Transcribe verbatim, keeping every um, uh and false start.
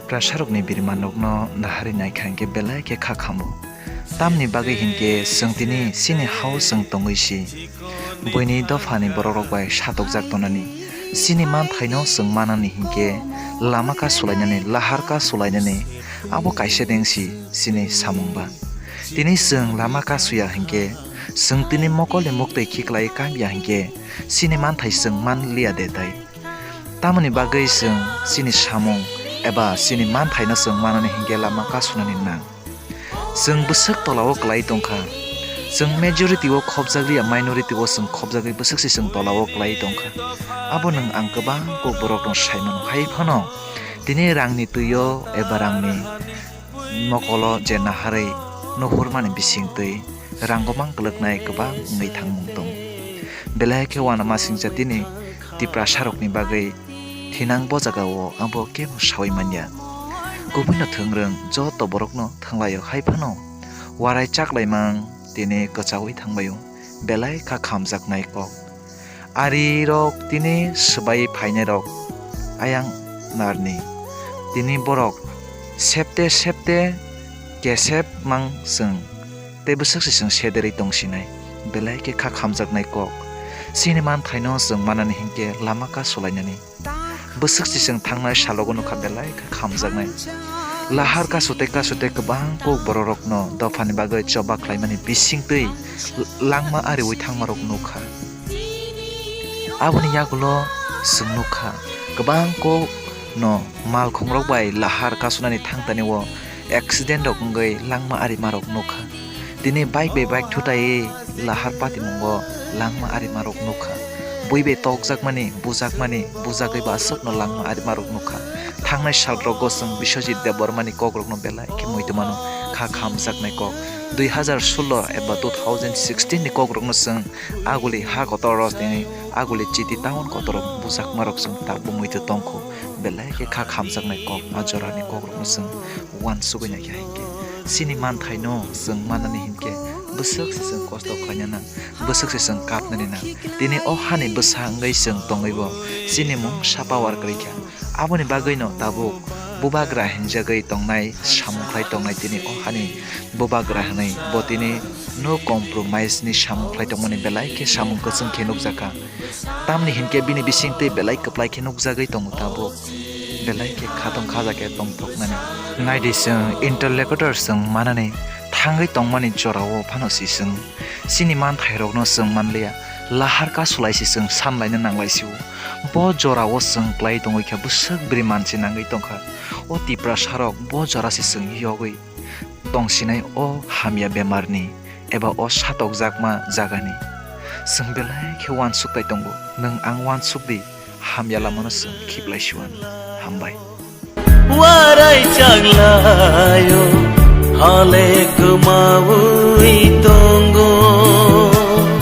Tiprasarokni birimanrokno naharwi naikha hinkhe belai khe kha khamo. Tamni bagwi hinkhe chwng tini chini hao chwng tongwi si. Buini dophani borokrok bai satokjak tonani. Chini manthaino chwng manani hinkhe lama ka sulainani, lahar ka sulainani, abo kaisa dengsi chini samung ba. Tini chwng lama ka suya hinkhe, chwng tini mokolni muktwi khiklai kamya hinkhe, chini manthai chwng man liya de tai. Tamoni bagwi chwng chini samung eba chini manthaino chwng manani hinkhe lama kasunani nang. Chwng bwswk tolao kwlai tongkha. Chwng majority o khopjagwi ya minority o chwng khopjagwi bwswk se chwng tolao kwlai tongkha. Abo nwng ang kwbang kok borokno sai mano. Hai phano tini rangni twio eba rangni mokolo je naharwi nuhurmani bisingtwi rang gomang kwlwknai kwbang wngwi thangmung tongo. Belai khe uanamasingcha tini Tiprasarokni bagwi thinang bo jagao abo kebo saui manya. Kubuino thwng rwng joto borokno thwnglaio hai phano warai chaklaimang tini kwchaui thangbaio belai kha khamjaknai kok. Arirok tini swbai phainairok ayang narni. Tini borok septe septe kesep mang chwng tei bwswk se chwng sederwi tongsinai. Belai khe kha khamjaknai kok. Chini manthaino chwng manani hinkhe lama ka sulainani. Bwswk se chwng thangnai salogo nukha belai kha khamjaknai. Lahar kasu tei kasu tei kwbang kok bororokno dophani bagwi choba khlaimani bisingtwi langma ariui thangmarok nukha. Aboni yagulo chwng nukha, kwbang kok no malkhongrok bai lahar kasunani thangtani o accident rok wngwi langma arimarok nukha. Tini bike bai bike thutaiwi lahar patimungo langma arimarok nukha. Bui bai tokjakmani, bujakmani, bujagwi bo aswkno langma arimarok nukha. Thangnai salrogo chwng Biswajit Debbarmani kokrokno belai khe muitu mano, kha khamjaknai kok. Dui hazar solo eba two thousand sixteen ni kokrokno chwng aguli ha kotor rosnini aguli chiti town kotor bujakmarok chwng tabuk muitu tongkhu. Belai khe kha khamjaknai kok, a jorani kokrokno chwng uansugwi naikha hinkhe. Chini manthaino chwng manani hinkhe bwswk se chwng kosto khlaina nang, bwswk se chwng kapnani nang. Tini o hani bwsa wngwi chwng tongwibo chini mungsa power kwrwikha. Aboni bagwino tabuk bubagra hinjagwi tongnai, samung khlai tongnai tini o hani bubagra hinwi bo tini no compromise ni samung khlai tongmani belai khe samung kwchwng khe nukjakha. Tamni hinkhe bini bisingtwi belai kwplai khe nukjagwi tongo tabuk. Belai khe khatong khaja khe tongthoknani. Naidi chwng interlocutor chwng manani thangwi tongmani jorao phano si chwng chini manthairokno chwng manliya. Lahar ka sulai si chwng sanlaina nanglai si o. Bo jorao chwng klai tongwi kha bwswk bwrwi mansi nangwi tongkha. O Tiprasarok bo jora si chwng yogwi tongsinai o hamya bemarni eba o satokjakma jagani. Chwng belai khe uansuk tai tongo, nwng ang uansuk di, hamya lamano chwng khiplai si uan. Hambai. Warai chaglaio, hale kwmao.